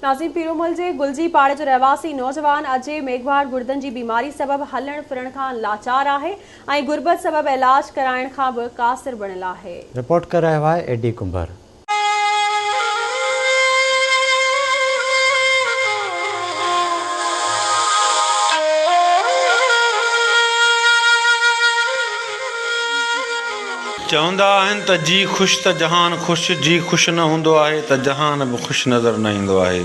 ناظرين پيرومل جي گلجي پاڙي جو رهواسي نوجوان اجي ميگهواڙ گڙدن جي بيماري سبب هلڻ ڦرڻ کان لاچار آهي ۽ غربت سبب علاج ڪرائڻ کان به قاصر بڻيل آهي. رپورٽ ڪري رهيو آهي اي ڊي ڪنڀر. چوندا آهن ته جي خوش ته جهان خوش، جي خوش نه هوندو آهي ته جهان به خوش نظر نه ايندو آهي.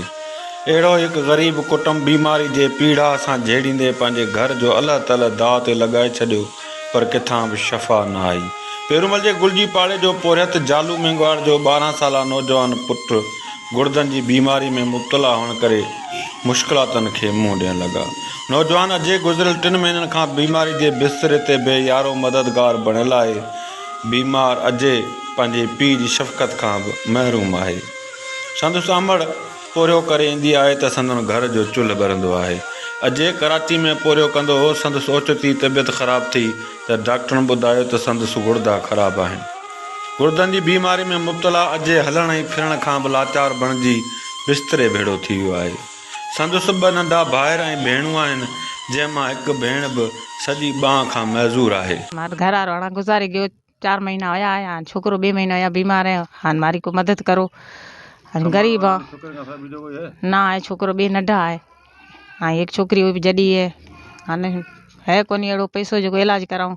اهڙو ئي هڪ غريب ڪٽنب بيماري جي پيڙاهه سان جهيڙيندي پنهنجي گهر جو الهه تلهه داء تي لڳائي ڇڏيو پر ڪٿان به شفا نه آئي. پيرومل جي گلجي پاڙي جو پورهيت جالو مينگهواڙ جو 12 سالا نوجوان پٽ گڙدن جي بيماري ۾ مبتلا هئڻ ڪري مشڪلاتن کي منهن ڏيڻ لڳا. نوجوان اجي گذريل ٽن مهينن کان بيماري جي بستري تي بي يارو مددگار بڻيل آهي. بيمار اجي پنهنجي پيء جي شفقت کان به محروم آهي. سندس امڙ پورهيو ڪري ايندي آهي ته سندن گهر جو چلهه ٻرندو آهي. اجي ڪراچي ۾ پورهيو ڪندو هو، سندس اوچتي طبيعت خراب ٿي ته ڊاڪٽرن ٻڌايو ته سندس گڙدا خراب آهن. گردن جي بيماري ۾ مبتلا اجي هلڻ ۽ ڦرڻ کان به لاچار بڻجي بستري ڀيڙو ٿي ويو آهي. سندس ٻه ننڍا ڀائر ۽ ڀيڻون آهن، جنهن مان هڪ ڀيڻ به سڄي ٻانهن کان معذور آهي. مار گهر وارو هاڻا گذاري گيو چار مهينا هيا آيا هان ڇوڪرو ٻه مهينا هيا بيمار هيو هان ماري ڪو مدد ڪرو هان غريب هان نه آهي ڇوڪرو ٻه ننڍا آهي هان هڪ ڇوڪري هو به جڏي هي هان هي ڪوني اهڙو پئسو جيڪو علاج ڪراؤن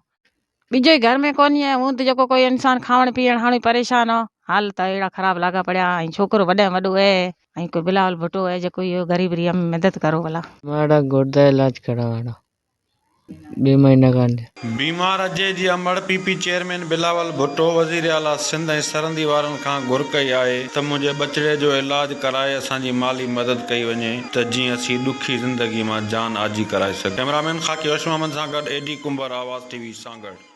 ٻيجو ئي گهر ۾ ڪونهي ۽ هوند جيڪو ڪوئي انسان کاوڻ پيئڻ هاڻي پريشان آ حال ته اهڙا خراب لاڳا پڙيا ۽ ڇوڪرو وڏي ۾ وڏو اهي ۽ ڪوئي بلاول ڀٽو اهي جيڪو اهو غريب ري امي مدد ڪرو ڀلا. ماڙا گڙدا علاج ڪراوڻا ٻي مهينا کان. بيمار اجي جي امڙ P P chairman Bilawal Bhutto وزيراعليٰ سنڌ ۽ سرندي وارن کان گهر ڪئي آهي ته منهنجي ٻچڙي جو علاج ڪرائي اسان جي مالي مدد ڪئي وڃي ته جيئن اسين ڏکي زندگي مان جان آجي ڪرائي سگهون ڪئميرامين خاڪي هوش محمد سان گڏ اي ڊي ڪنڀر آواز ٽي وي سانگهڙ.